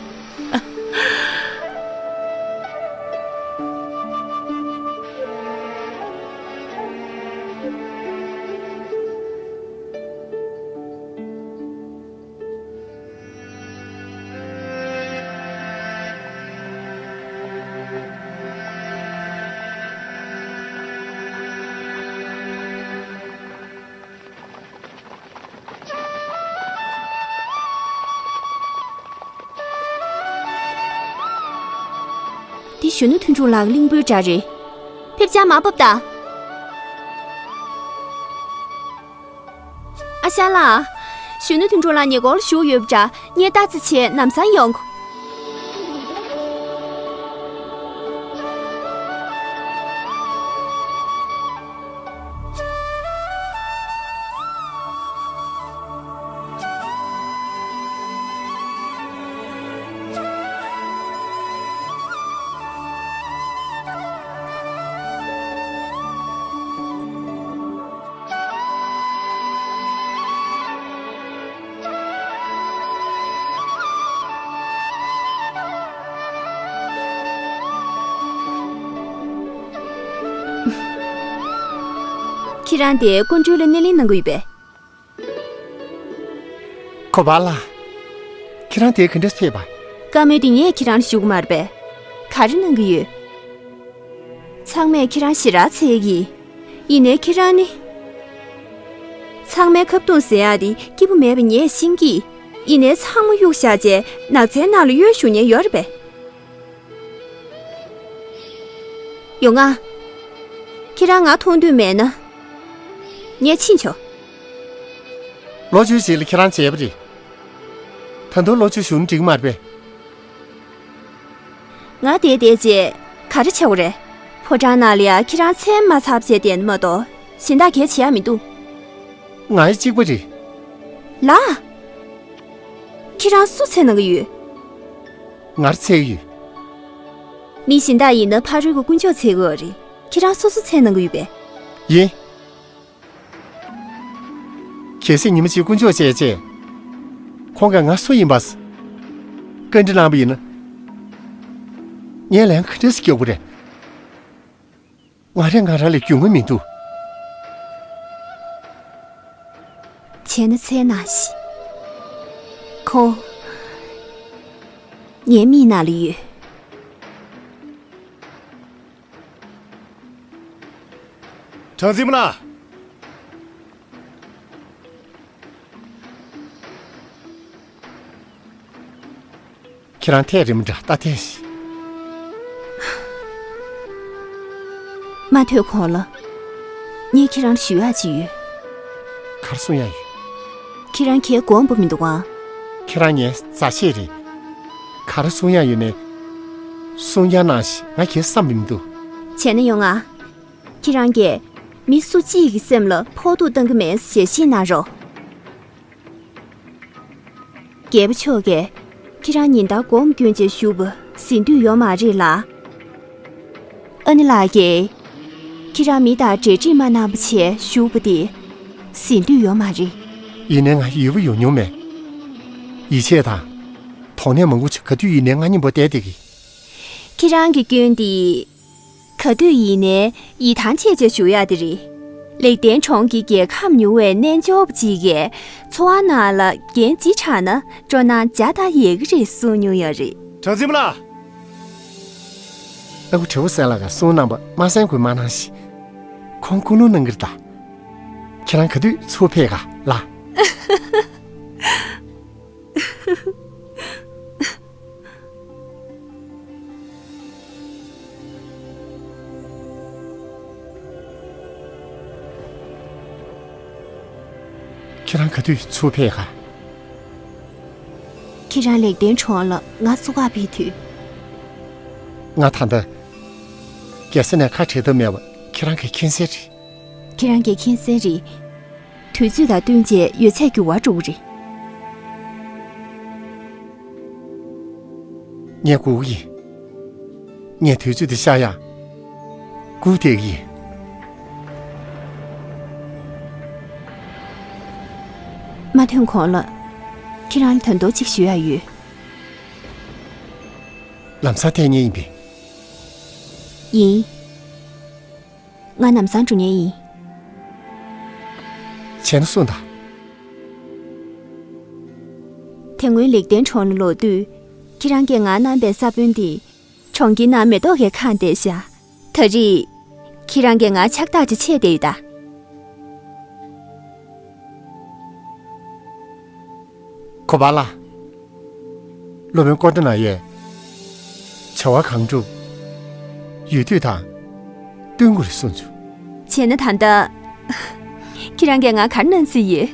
འདི་གཞོན་ནུ་དོན་གྲུབ་ལགས་གླིང་བུའི་སྒྲ་རེད། ཕེབས་ཅག་མར་བབས་དང་། ཤ་ལགས། གཞོན་ནུ་དོན་གྲུབ་ལགས་ཉེ་འཁོར་ལ་བཞུགས་ཡོད་པ་འདྲ། ངས་ལྟ་རྩིས་བྱས་ལམ་སང་ཡོང་གོ། ཁྱེད་རང་དེ་སྐུ་མགྲོན་ལ་སྣེ་ལེན་གནང་གི་ཡོད་པས། གོ་པ་ལགས། ཁྱེད་རང་དེ་ག་འདྲས་ཕེབས་པ། བཀའ་མོལ་འདི་ངས་ཁྱེད་རང་ལ་ཞུ་གི་མ་རེད་པས། ག་རེ་གནང་གི་ཡོད། ཚང་མས་ཁྱེད་རང་ཞེ་དྲག་འཚོལ་གི། ཡིན་ནའི་ཁྱེད་རང་ནི། ཚང་མའི་ཁ་བརྡུང་ཟེར་ཡག་དེ་སྐྱིད་པོ་མེད་པ་ངས་ཤེས་ཀྱི། ཡིན་ནའི་ཚང་མ་གཡུག་བཞག་བྱས་ནགས་ཚལ་ནང་ལ་གཡོལ་བཞུགས་མཁན་ཡོད་རེད་པས། ཡོང་ང་། ཁྱེད་རང་ང་མཐོང་འདོད་མེད་ན། ངས་ཕྱིན་ཆོག་ལོ་བཅུའི་རྗེས་ལ་ཁྱེད་རང་བྱས་པ་རེད། ད་དུང་ལོ་བཅུ་བཞུགས་ན་འགྲིག་གི་མ་རེད་པས། ང་བསྡད་བསྡད་བྱས་ག་རེ་བྱེད་དགོས་རེད། ཕོ་བྲང་ནང་ལ་ཡ་ཁྱེད་རང་མཚན་མ་ཚར་བྱས་བསྡད་ན་མ་གཏོགས་གཞན་དག་གལ་ཆེ་ཡ་མི་འདུག་ང་ཡི་གཅིག་པ་རེད། ལགས། ཁྱེད་རང་སུ་འཚོལ་གནང་གི་ཡོད། ངར་འཚོལ་གི་ཡོད། མི་གཞན་དག་ཡིན་ན་ཕ་རོལ་གྱི་དཀོན་མཆོག་འཚོལ་གི་ཡོད་རེད། ཁྱེད་རང་སོ་སོ་འཚོལ་གནང་གི་ཡོད་པས། ཡིན། གལ་སྲིད་ཉི་མ་གཅིག་དཀོན་མཆོག་བྱས་རྗེས། ཁོང་གིས་ང་སུ་ཡིན་པ། བཀའ་འདྲི་གནང་པ་ཡིན་ན། ངས་ལན་ག་འདྲས་སེ་རྒྱག་དགོས་རེད། ང་རང་ང་རང་ལ་རྒྱུས་མངའ་མི་འདུག་བྱས་ན་འཚོལ་གནང་ཞིག་ཁོ། ངའི་མིག་ནང་ལ་ཡོད། གྲངས་འཛིན་པ་ལགས། ཁྱེད་རང་ཐད་རི་མོ་འདྲ་ལྟ་ཐལ་ཞིག་མ་ཐོས་གོང་ལ། ངས་ཁྱེད་རང་ལ་ཞུ་ཡག་ཅིག་ཡོད། ག་རེ་གསུང་ཡག་ཡོད། ཁྱེད་རང་གས་དགོངས་པ་མི་འདུག་ག་ཁྱེད་རང་ངའི་མཛའ་བཤེས་རེད། ག་རེ་གསུང་ཡག་ཡོད་ནའི། གསུང་ཡག་གནང་ཞིག་ང་གས་བསམ་པ་མི་འདུག་བྱས་ན་ཡོང་ང་། ཁྱེད་རང་གིས་མི་སུ་གཅིག་གི་སེམས་ལ་ཕོག་ཐུག་བཏང་གི་མེད་ཞལ་བཞེས་གནང་རོགས། རྒྱལ་པོ་མཆོག་གིས་ཁྱེད་རང་ཉིན་ལྟར་སྒོམ་སྐྱོན་བྱས་བཞུགས་པ་ཟིན་དུས་ཡོད་མ་རེད་ལ། ཨ་ནེ་ལགས་ཀྱིས་ཁྱེད་རང་མི་དང་འབྲེལ་འདྲིས་མ་གནང་བ་བྱས་བཞུགས་པ་དེ་ཟིན་དུས་ཡོད་མ་རེད། ཡིན་ནའི་ང་ཡུལ་པ་ཡོང་མྱོང་མེད། ཡིད་ཆེས་དང་། དོགས་གནས་མང་པོ་ཅིག་ག་དུས་ཡིན་ནའི་ང་མཉམ་པོ་བསྡད་བསྡད་ཀྱི། ཁྱེད་རང་གི་སྐྱོན་དེ། ག་དུས་ཡིན་ནའི་ཡིད་ཐང་ཆད་བྱས་བཞུགས་ཡག་དེ་རེད། ལེགས་ལྡན་གྲོང་གི་རྒྱལ་ཁམས་མྱུར་བའི་རྣལ་འབྱོར་པ་གཅིག་གིས་འཚོ་བ་ནང་ལ་འགན་ལྗིད་དྲགས་ན་སྤྲོ་སྣང་བརྒྱ་དང་ཡི་གེ་རེ་གསུང་མྱོང་ཡོད་རེད། གྲངས་འཛིན་པ་ལགས། ཨ་ཁུ་དྲི་བ་གསལ་ལ་ག་གསུང་གནང་པ་མ་གསན་དགོས་མ་གནང་ཞིག་ཁོང་སྐུ་སློང་གནང་གི་རེད་ད། ཁྱེད་རང་ག་དུས་ཚུར་ཕེབས་ག་ལ། ཁྱེད་རང་ག་དུས་ཚུར་ཕེབས་ག་ཁྱེད་རང་ལེགས་ལྡན་གྲོང་ལ་ང་སུ་ག་ཕེབས་དུས། ང་ད་ལྟ། རྒྱལ་ས་ནས་ཁ་བྲལ་ཐབས་མེད་པ་ཁྱེད་རང་གི་མཁྱེན་གསལ་རེད། ཁྱེད་རང་གི་མཁྱེན་གསལ་རེད། དུས་ཚོད་དང་བསྟུན་བྱས་ཡོད་ཚད་འགྱུར་བ་འགྲོ་གི་རེད། ངས་སྒུག་གི་ཡིན། ངས་དུས་ཚོད་འདི་ཤར་ཡག་སྒུག་བསྡད་ཀྱི་ཡིན། མ་ཐོན་གོང་ལ། ཁྱེད་རང་ལ་དོན་དག་ཅིག་ཞུ་ཡག་ཡོད། ལམ་སང་ཐད་ངེས་ཡིན་པས། ཡིན། ང་ལམ་སང་འགྲོ་ངེས་ཡིན། བྱས་ན་གསུངས་དང་། དེ་སྔོན་ལེགས་ལྡན་གྲོང་ལ་ལོག་དུས། ཁྱེད་རང་གིས་ང་གནང་པའི་ས་བོན་དེ། གྲོང་ཁྱེར་ནང་མེ་ཏོག་གིས་ཁེངས་བསྡད་ཤག་ད་རེས། ཁྱེད་རང་གིས་ང་ཕྱག་རྟགས་ཅིག་ཕྱེས་བསྡད་ཡོད་ད། གོ་པ་ལགས། སློབ་དཔོན་ཀོ་ཏྲ་ན་ཡས། བྱ་བ་གང་སྒྲུབ། ཡུལ་དུས་དང་། བསྟུན་དགོས་རེད་གསུངས་བྱུང་། བྱས་ན་ད་ལྟ། ཁྱེད་རང་གིས་ང་ག་རེ་གནང་རྩིས་ཡོད།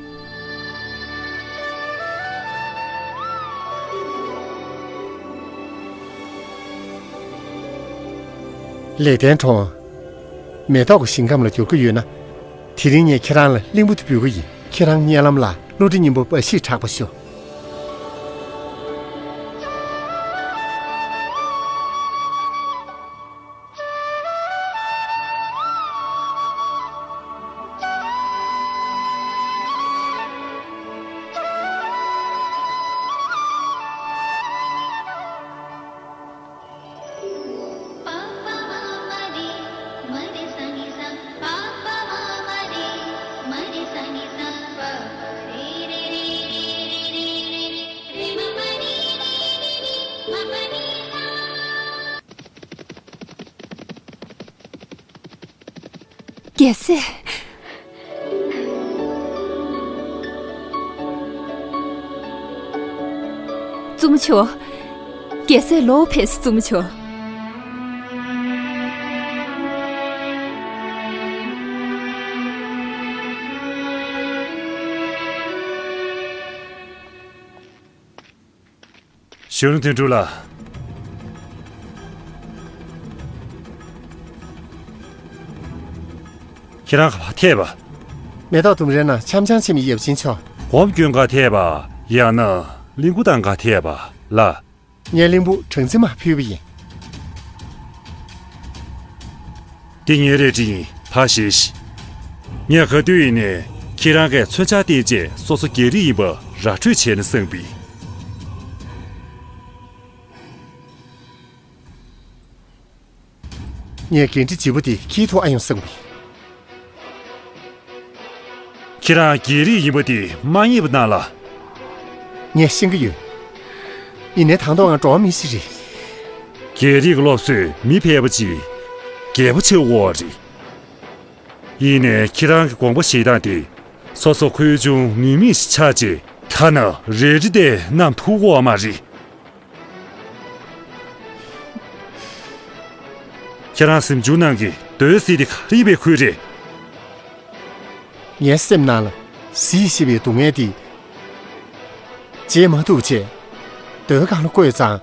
ལེགས་ལྡན་གྲོང་། མེ་ཏོག་གི་ཞིང་ཁམས་ལ་འགྱུར་གྱི་ཡོད་ན། དེ་རིང་ངས་ཁྱེད་རང་ལ་གླིང་བུ་དེ་འབུལ་གྱི་ཡིན། ཁྱེད་རང་སྙན་ལམ་ལ་བློ་གྲོས་སྙིང་པོ་འབའ་ཞིག་གྲགས་པ་ཤོག་རྒྱལ་སྲས། བཙུན་མོ་མཆོག་རྒྱལ་སྲས་ལོག་ཕེབས་སོང་། བཙུན་མོ་མཆོག་གཞོན་ནུ་དོན་གྲུབ་ལགས། ཁྱེད་རང་ག་པར་ཐད་པ། མེ་ཏོག་ལྡུམ་རའི་ནང་འཆམ་འཆམ་བྱེད་མི་ཡབ་ཆེན་མཆོག་སྒོམ་སྐྱོན་ག་ཐད་པ། ཡང་ན་གླིང་སྐུ་ཐང་ག་ཐད་པ་ལ། ངས་གླིང་བུ་གྲངས་འཛིན་མར་ཕུལ་བ་ཡིན། འདི་ངའི་རལ་གྲི་ཡིན། ཕར་བཞེས་ཤིག་ངས་ག་དུས་ཡིན་ནའི་ཁྱེད་རང་གིས་མཚོན་ཆ་བསྟན་རྗེས་སོ་སོ་རྒྱལ་རིགས་ཡིན་པ་ར་སྤྲོད་བྱས་ནས་གསུངས་པས། ངས་འགན་འཁྲི་ལྗིད་པོ་འདི་འཁྱེར་ཐུབ་ཨ་ཡོང་བསམ་གི། ཁྱེད་རང་རྒྱལ་རིགས་ཡིན་པ་འདི་མ་རྙེད་པ་གནང་ལ། ངས་ཤེས་ཀྱི་ཡོད། ཡིན་ནའི་དང་ཐོག་ང་འགྲོ་བ་མི་ཞིག་རེད། རྒྱལ་རིགས་ཀྱི་སློབ་གསོས་མི་ཕལ་པ་ཅིག་རྒྱལ་པོ་ཆགས་དགོས་པ་རེད། ཡིན་ནའི་ཁྱེད་རང་གི་དགོངས་པ་བཞེས་སྟངས་དེ་སོ་སོ་ཁུལ་ཆུང་ནུས་མེད་ཞིག་ཆགས་རྗེས་ཐ་ན་རལ་གྲི་དེ་བསྣམས་ཐུབ་ཀྱི་ཡོད་མ་རེད། ཁྱེད་རང་གཟིམ་ཆུང་ནང་གི་རྡོའི་གཟིག་དེ་ག་རེ་ཡིན་པའི་ཁུལ་རེད། ངའི་སེམས་ནང་ལ་གཟིག་ཞེས་པའི་སྡུག་བསྔལ་དེ་བརྗེད་མ་ཐུབ་བྱས། རྡོའི་སྒང་ལ་བཀོད་ཙང་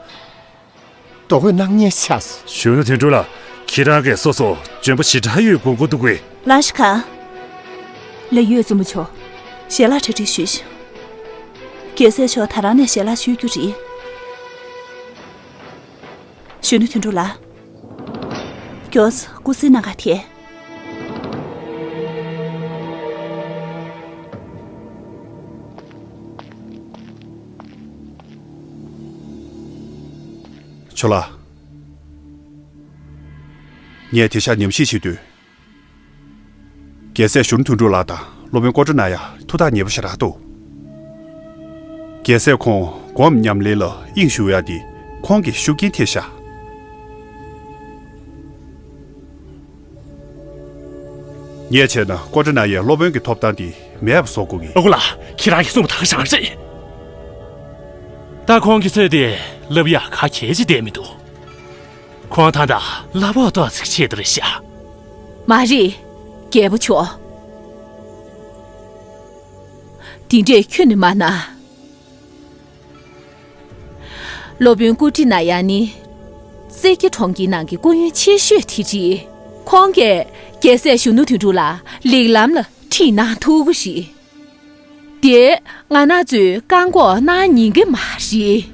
རྡོ་བརྐོས་གནང་མཁན་ཆགས་སོང་། གཞོན་ནུ་དོན་གྲུབ་ལགས། ཁྱེད་རང་གིས་སོ་སོ་འཇོན་པོ་ཞེ་དྲག་ཡོད་དགོངས་ཀྱི་འདུག་གས། ལགས་སོ། ལགས་ཡོད། བཙུན་མོ་མཆོག་ཞལ་ལག་གྲ་སྒྲིག་ཞུས་ཤིག་རྒྱལ་སྲས་མཆོག་ད་རང་ནས་ཞལ་ལག་མཆོད་རྒྱུ་རེད། གཞོན་ནུ་དོན་གྲུབ་ལགས། མགྱོགས་སེ་སྐུ་གཟིགས་གནང་ག་ཐད། ཆོས་ལགས། ངས་དེང་སང་ཉམས་ཞིབ་བྱེད་དུས། རྒྱལ་སྲས་གཞོན་ནུ་དོན་གྲུབ་ལགས་དང་སློབ་དཔོན་ཀོ་ཏྲ་ནཱ་ཡ་ཐུགས་ཐག་ཉེ་པོ་ཞེ་དྲག་འདུག་རྒྱལ་སྲས་ཁོང་སྒོམ་ཉམས་ལེན་ལ་དབྱིངས་ཞུགས་ཡག་འདི་ཁོང་གི་ཤུགས་རྐྱེན་ཐེབས་ཤག་ངས་བྱས་ན་ཀོ་ཏྲ་ནཱ་ཡའི་སློབ་དཔོན་གྱི་ཐོབ་ཐང་འདི་མེད་པ་བཟོ་དགོས་ཀྱི། ཨ་ཁུ་ལགས། ཁྱེད་རང་གིས་གསུངས་པ་ད་ག་རང་རེད། ད་ཁོང་གི་ཚོད་དེ་ལབ་ཡག་ག་གལ་ཆེ་བསྡད་མི་འདུག་ཁོང་ད་ལྟ་གླ་ཕོགས་ཏོག་ཙམ་ཆེད་དུ་རེད་ཤག་མ་རེད། རྒྱལ་པོ་མཆོག་དེ་འདྲས་ཁྱོན་ནས་མ་གནང་། སློབ་དཔོན་ཀོ་ཏྲ་ནཱ་ཡ་ནི་སེར་སྐྱ་གྲོང་ཁྱེར་ནང་གི་སྐུ་ཡོན་ཆེ་ཤོས་དེ་རེད། ཁོང་གིས་རྒྱལ་སྲས་གཞོན་ནུ་དོན་གྲུབ་ལ་ལེགས་ལམ་ལ་ཁྲིད་གནང་ཐུབ་ཀྱི་རེད། དེ་ང་རང་ཚོས་བཀག་འགོག་གནང་ཉན་གྱི་མ་རེད།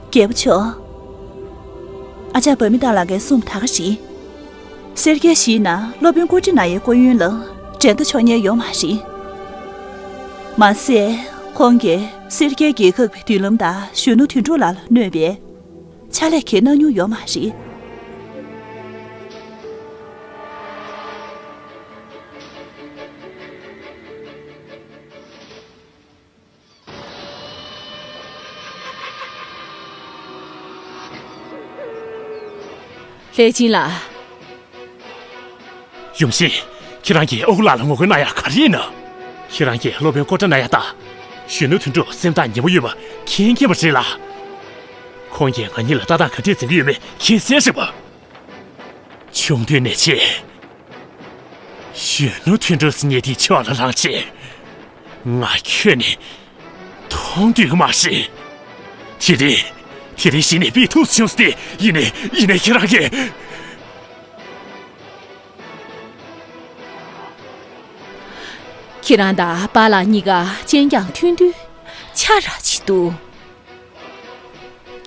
རྒྱལ་པོ་མཆོག་ཨ་ཅག་བྷ་མི་ཏཱ་ལགས་ཀྱིས་གསུངས་པ་ད་ག་རེད། སེར་སྐྱའི་གཞིས་ནང་སློབ་དཔོན་ཀོ་ཏྲ་ནཱ་ཡའི་སྐུ་ཡོན་ལ་འགྲན་ཟླ་ཆོག་ཉན་ཡོད་མ་རེད། མ་ཟད་ཁོང་གིས་སེར་སྐྱའི་རྒྱལ་ཁབ་ཀྱི་མདུན་ལམ་དང་གཞོན་ནུ་དོན་གྲུབ་ལགས་ལ་གནོད་པའི་ཕྱག་ལས་གང་ཡང་གནང་མྱོང་ཡོད་མ་རེད། ལྷས་བྱིན་ལགས། ཡུམ་ཆེན། ཁྱེད་རང་གིས་ཨ་ཁུ་ལགས་ལ་ངོ་རྒོལ་གནང་ཡག་ག་རེ་ཡིན་ན། ཁྱེད་རང་གིས་སློབ་དཔོན་ཀོ་ཏྲ་ནཱ་ཡ་དང་གཞོན་ནུ་དོན་གྲུབ་སེམས་ཐག་ཉེ་པོ་ཡོད་པ་མཁྱེན་མཁྱེན་པ་རེད་ལ། ཁོང་གིས་ང་གཉིས་ལ་ལྟ་སྟངས་ག་འདྲས་འཛིན་གྱི་ཡོད་མེད་མཁྱེན་གསལ་རེད་པ། ཆུང་དུས་ནས་བྱས། གཞོན་ནུ་དོན་གྲུབ་ཟེར་མཁན་དེ་ཕྱོགས་ལ་ལངས་བྱས། ང་ཁྱོན་ནས་དོ་ མཐོང་འདོད་ཀྱི་མ་རེད། དེ་རིང་། དེ་རིང་གཞི་ནས་དཔེ་ཐུགས་སུ་ཡོང་སོང་སྟེ། ཡིན་ནའི། ཡིན་ནའི་ཁྱེད་རང་གིས། ཁྱེད་རང་དང་པཱ་ལགས་གཉིས་ཀ་གཅེན་རྐྱང་མཐུན་འདུན་ཆ་ར་ཅིག་འདུག་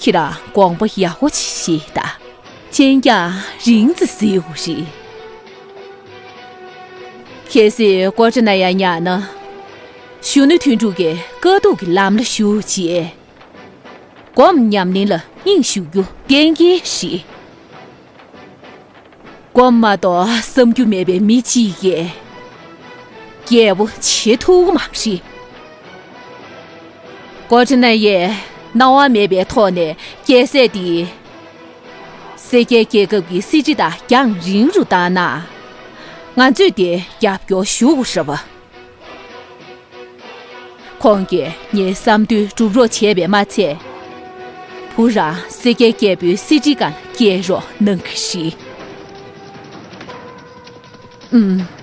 ཁྱེད་རང་དགོངས་པ་ཡག་པོ་ཅིག་བཞེས་དང་། གཅེན་རྐྱང་རིང་ཙམ་གཟིགས་དགོས་རེད། གལ་སྲིད་ཀོ་ཊ་ན་ཡ་ཉར་ན། གཞོན་ནུ་དོན་གྲུབ་ཀྱི་དཀའ་སྡུག་གི་ལམ་ལ་ཞུགས་རྗེས། སྒོམ་ཉམས་ལེན་ལ་སྙིང་ཞུགས་རྒྱུ་གཏན་འཁེལ་རེད། སྒོམ་མ་གཏོགས་བསམ་རྒྱུ་མེད་པའི་མི་གཅིག་གིས་རྒྱལ་པོ་བྱེད་ཐུབ་ཀྱི་མ་རེད། ཀོ་ཊ་ན་ཡས་སྣང་བ་མེད་པའི་ཐོག་ནས་རྒྱལ་སྲས་འདི་སེར་སྐྱའི་རྒྱལ་ཁབ་ཀྱི་སྲིད་ཁྲི་དང་རྒྱང་རིང་རུ་བཏང་ན། ང་ཚོས་དེ་རྒྱབ་སྐྱོར་ཞུ་དགོས་རེད་པ། ཁོང་གིས་ངའི་བསམ་འདུན་སྒྲུབ་རོགས་བྱས་པས་མ་ཚད། བུ་རང་སེར་སྐྱའི་རྒྱལ་པོའི་གསེར་ཁྲིའི་སྒང་ལ་བསྐྱལ་རོགས་གནང་གི་རེད། ཨུམ།